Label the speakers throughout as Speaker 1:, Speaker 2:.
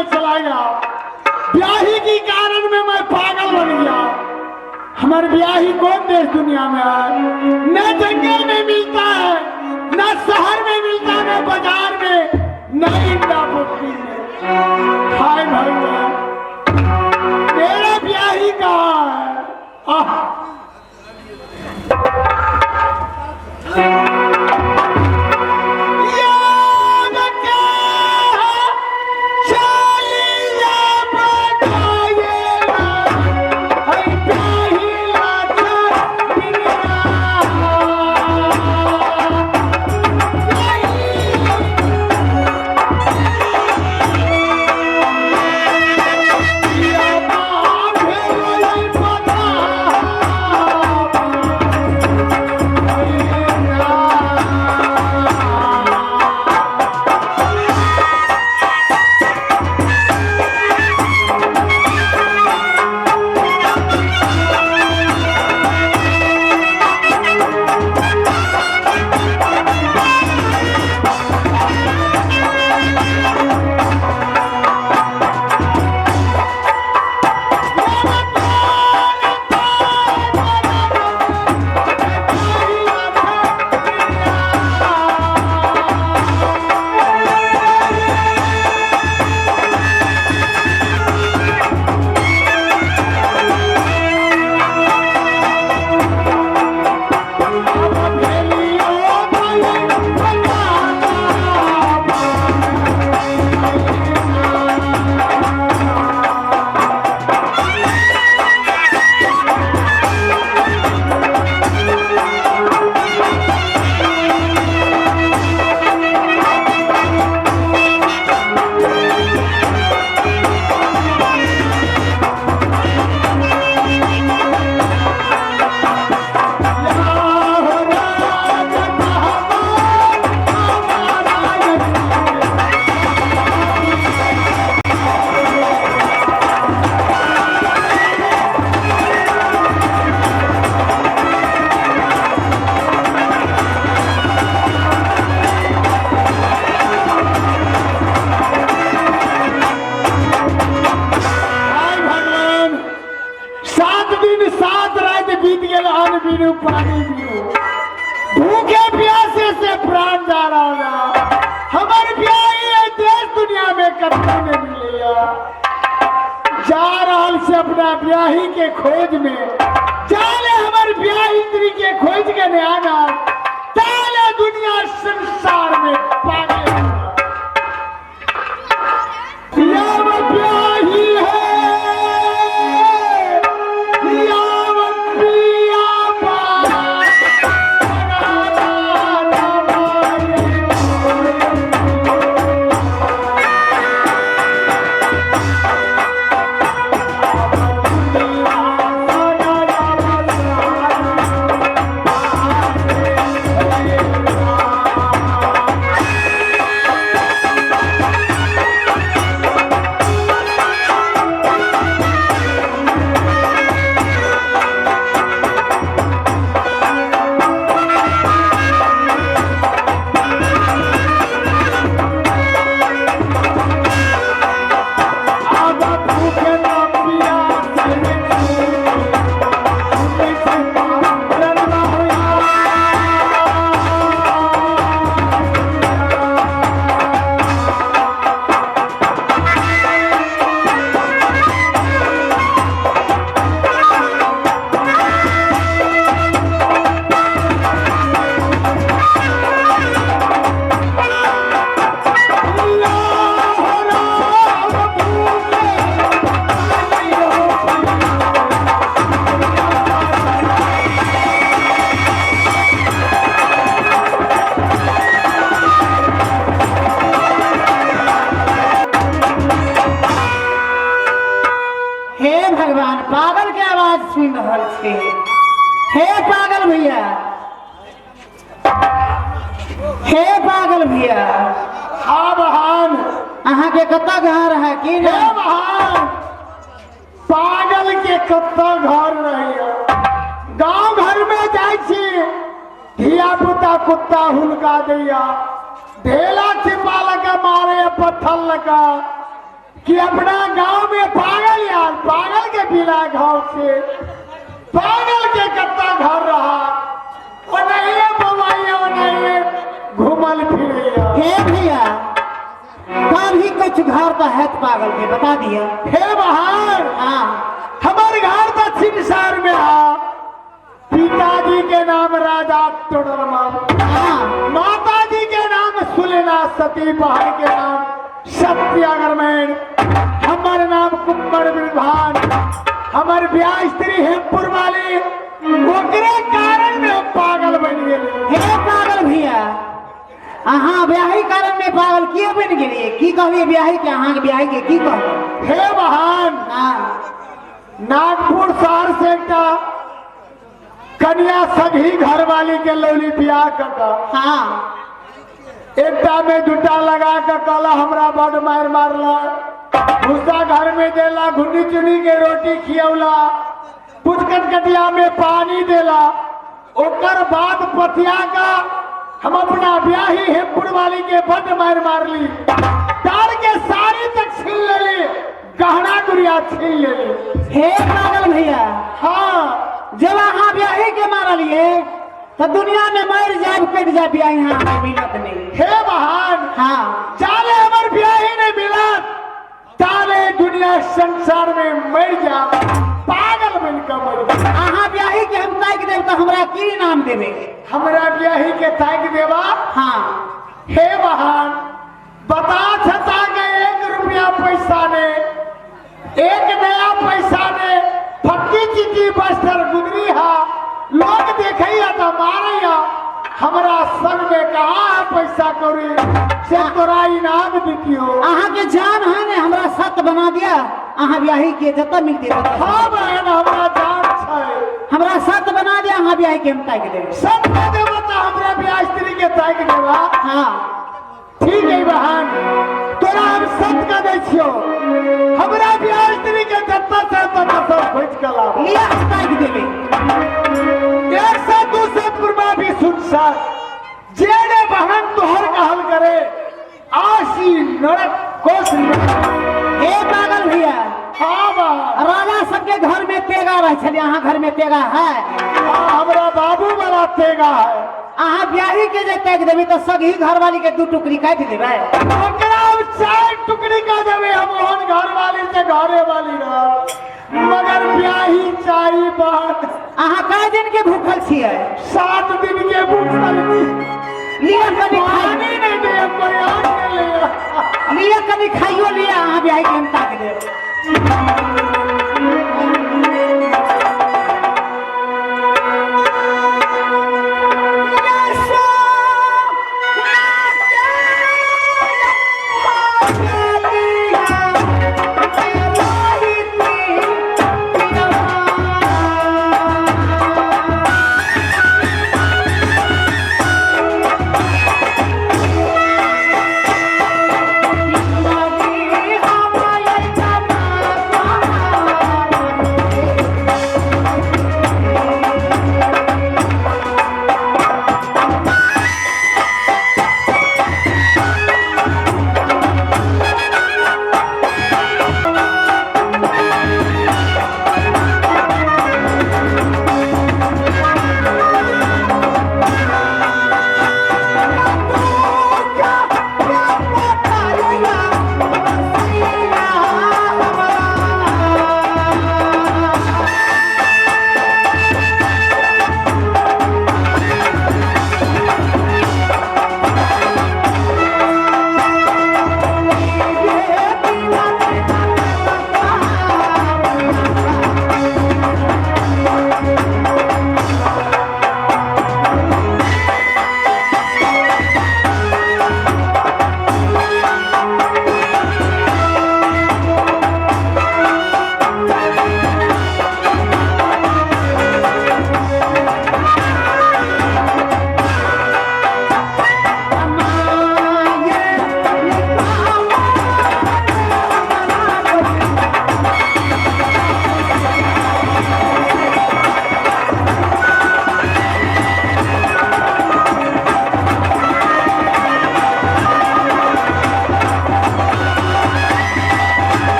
Speaker 1: में चला गया। ब्याही की कारण में मैं पागल बन गया। हमारे ब्याही कौन देश दुनिया में है? न जंगल में मिलता है, न शहर में मिलता है, न बाजार में, न इंडा पुट्टी में। हाय भगवान, मेरा ब्याही कहाँ है? आह। याद के चलिया बताएला, हई पहिला चरनिया। या बांधे पता। हाय भगवान, 7 दिन 7 रात बीत गेल, अन्न बिनु पानी बिनु, भूखे प्यासे से प्राण जा रहा है। हमर ब्याही है देश दुनिया में कतौ नहीं मिलैया। जा रहल से अपना ब्याही के खोज में, जाले हमर ब्याही स्त्री के खोज के नहीं आना, ताले दुनिया संसार में पागल। याव ब्याही है, याव पिया आब भूखे न प्यासे में
Speaker 2: हे भगवान, पागल के आवाज सुन रहल छी। हे पागल भैया, हे पागल भैया।
Speaker 1: हाँ बहन।
Speaker 2: अहाँ के कतऽ घर है की
Speaker 1: हे
Speaker 2: ने?
Speaker 1: बहन, पागल के कत्ता घर रहिए? गांव घर में जाइ छी, धिया पुता कुत्ता हुलका दैया, ढेला छिपा लगा मारे, पत्थर लगा। कि अपना गांव में पागल यार पागल के बिना घाव से पागल के कत्ता घर रहा ओ नहीं बवाइया ओ नहीं घूमल फिरैया।
Speaker 2: हे भैया, कभी कुछ घर तो है पागल के बता दिया।
Speaker 1: हे बहार,
Speaker 2: हाँ
Speaker 1: हमार घर तो छिनसार में है। पिताजी के नाम राजा टोडरमल,
Speaker 2: हाँ
Speaker 1: माताजी के नाम सुलेना सती, बहन के नाम सत्यागरमैन, हमार नाम कुंवर बिरभान, हमार ब्याह स्त्री हेमपुर वाली, ओकरे कारण में हम पागल बन गेली।
Speaker 2: हे पागल भैया, अहाँ ब्याही कारण में पागल किए बन गेलिए? की कहलिए ब्याही के? अहाँ के ब्याही के की कहलिए?
Speaker 1: हे बहन,
Speaker 2: हाँ
Speaker 1: नागपुर शहर से एकटा कन्या सभी घरवाली के लौली बियाह कऽ
Speaker 2: हाँ
Speaker 1: एकटा में दूटा लगा के कहला हमरा बड मार मारला, भूसा घर में देला, घुन्नी चुनी के रोटी खियौला, पुचकटकटिया में पानी देला। ओकर बाद पतिया का हम अपना ब्याही हेमपुर वाली के बड मार मारली, तार के साड़ी तक छीन लेली, गहना गुड़िया छीन लेली।
Speaker 2: हे पागल भैया,
Speaker 1: हाँ
Speaker 2: जब अहाँ ब्याही के मारलिए तो दुनिया में मर जाए कट जाए ब्याही यहाँ मिलत नहीं।
Speaker 1: हे बहान,
Speaker 2: हाँ
Speaker 1: चाले हमर ब्याही नहीं मिलत ताले दुनिया संसार में मर जा पागल बन के मर जा।
Speaker 2: अहाँ ब्याही के हम ताकि देब तो हमरा की नाम देबे?
Speaker 1: हमरा ब्याही के ताकि देबा?
Speaker 2: हाँ
Speaker 1: हे बहान, बता छता के 1 रुपया पैसा ने, एक नया पैसा ने, फट्टी चिट्टी बस्तर गुदरी हा, लोग देखैया तो मारैया, हमरा संग में कहाँ है पैसा कौड़ी से तोरा इनाम दितियो।
Speaker 2: अहाँ के जान है ने हमरा सत बना दिया, अहाँ ब्याही के जतऽ मिलते ततऽ।
Speaker 1: हाँ बहन, हमरा जान छै,
Speaker 2: हमरा सत बना दिया, अहाँ ब्याही के हम ताकि देब।
Speaker 1: सत दे देबो तऽ हमरा ब्याह स्त्री के ताकि देबा।
Speaker 2: हाँ
Speaker 1: ठीक है बहन, तोरा हम सत कह दै छियो, हमरा ब्याह स्त्री के जतऽ से ततऽ सब खोजि के लाबो।
Speaker 2: लिया हम ताकि देबे।
Speaker 1: 1 से 2 से पूर्वा भी सुन सक जे ने बहन तोहर कहल करे आसी नरक कोस।
Speaker 2: हे पागल भैया,
Speaker 1: हाँ बहन,
Speaker 2: राजा सबके घर में तेगा रह छलै, अहाँ घर में तेगा है?
Speaker 1: हाँ, हमरा बाबू वाला तेगा है।
Speaker 2: अहाँ ब्याही के जे ताकि देबे तो सगही घरवाली के 2 टुकड़ी काटि देबै।
Speaker 1: ओकरा हम 4 टुकड़ी कह देबै, हम ओहन घरवाली से घरे वाली रह, मगर ब्याही चाही बहन।
Speaker 2: अहाँ कए दिन के भूखल छियै?
Speaker 1: 7 दिन के भूखल छी।
Speaker 2: लिअ कनि खाइ,
Speaker 1: पानी नहीं दे, बयान नहीं ले।
Speaker 2: लिअ कनि खाइयो लिअ, अहाँ ब्याही के हम ताकि देब।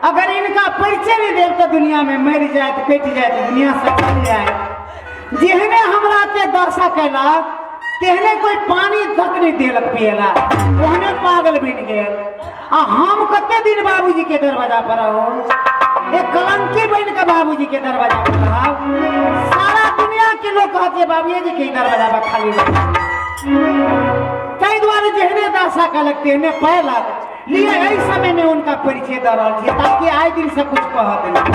Speaker 2: अगर इनका परिचय नहीं देव तो दुनिया में मर जाए कटि जाए दुनिया से चल जाए। जेहने हमरा के दशा कैलक तेहने कोई पानी तक नहीं देलक पियला, ओहने पागल बन गेल। आ हम कते दिन बाबूजी के दरवाजा पर रहो, एक कलंकी बन के बाबूजी के दरवाजा पर रहो। सारा दुनिया के लोग कहते बाबूजी जी के दरवाजा पर खाली रहो। ताहि दुआरे जेहने दशा कैलक तेहने पैलक। लिए एहि समय में उनका परिचय दऽ रहल छियै ताकि आइ दिन से कुछ कहत नहीं।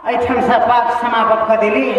Speaker 2: एहिठाम से बात समाप्त कऽ देली।